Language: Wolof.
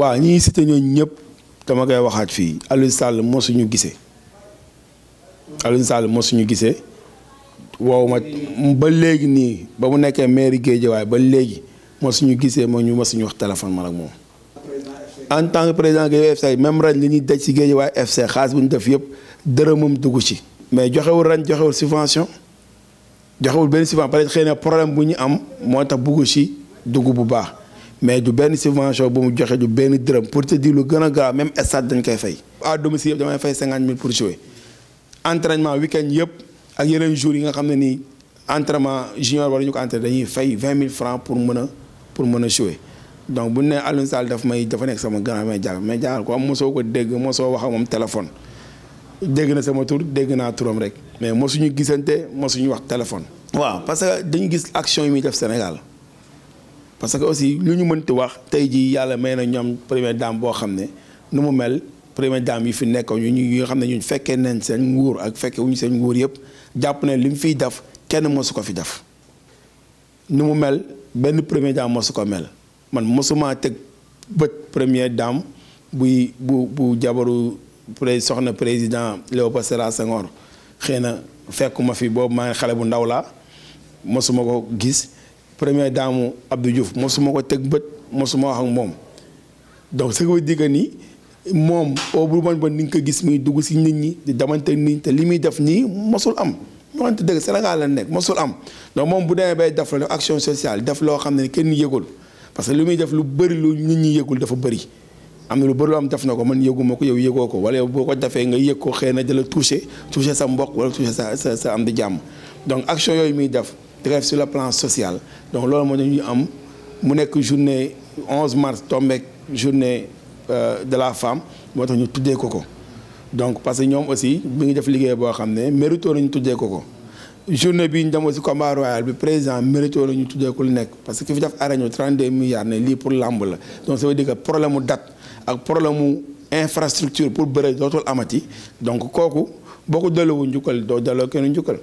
waaw ñi cité ñooñu ñëpp dama koy waxaat fii Aliou Sall mosuñu gisee Aliou Sall mosuñu gisee wow ma ba léegi nii ba mu nekkee maire Guédiawaye ba léegi mosuñu gisee moo ñu mosuñu wax téléphone man ak moom. en tant que président Guédiawaye FC même ren li ñuy daj ci Guédiawaye FC xaalis bu ñu def yëpp dërëmam dugg ci. mais joxewul ren joxewul subvention joxewul benn subvention peut-être xëy na problème bu ñu am moo tax bugg ci dugg bu baax mais du benn subvention bu mu joxe du benn dërëm pour te dire lu gën a gaaw même stade dañ koy fay. à domicile yëpp damay fay 50 000 pour jouer entraînement week-end yëpp ak yeneen jours yi nga xam ne nii entraînement junior wala ñu ko entraîné dañuy fay 20 000 francs pour mën a jouer. donc bu ñu nee Aliou Sall dafa nekk sama grand may jàll mais jàll ko am mosoo ko dégg mosoo wax ak moom téléphone dégg na sama tur dégg naa turam rek mais mosuñu gisante mosuñu wax téléphone. waaw parce que dañu gis action yi muy def Sénégal parce que aussi lu ñu mënti wax tey jii yàlla may na ñoom première dame boo xam ne nu mu mel première dame yi fi nekkoon ñu nga xam ne ñun fekkee nañ seen nguur ak fekkee wuñu seen nguur yëpp jàpp ne li mu fiy def kenn mosu ko fi def nu mu mel benn première dame mosu ko mel. man mosuma teg bët première dame bu jabaru soxna président Léopold Sédar Senghor xëy na fekkuma fi boobu maa ngi xale bu ndaw laa mosuma ko gis première dame Abdou Diouf mosuma ko teg bët mosuma wax ak moom donc ce qui veut dire que ni moom bu bon ni nga ko gis muy dugg si nit ñi di damante nit ñi te li muy def nii mosul am ñu wante dëgg Sénégal la nekk mosul am donc moom bu demee bay def la action sociale def loo xam ne kenn yëgul parce que li muy def lu bëri lu nit ñi yëgul dafa bëri am na lu bëri lu am def na ko man yëguma ko yow yëgoo ko wala yow boo ko defee nga yëg ko xëy na dala touché sa mbokk wala touché sa am di jàmm donc action yooyu muy def sur le plan social donc loolu moo tax ñu am mu nekk journée 11 mars tombeek journée de la femme moo tax ñu tuddee ko ko donc parce que ñoom aussi mi ngi def liggéey boo xam ne mérito nañu tuddee ko journée bi ñu demoo si combat royal bi président mérito la ñu tuddee ko lu nekk parce que ki fi def araño 32 milliards ne lii pour làmb la donc ça veut dire que problème mu date ak problème mu infrastructure pour bëre dootul amati donc kooku boo ko delloo njukkal doo delloo kenn njukkal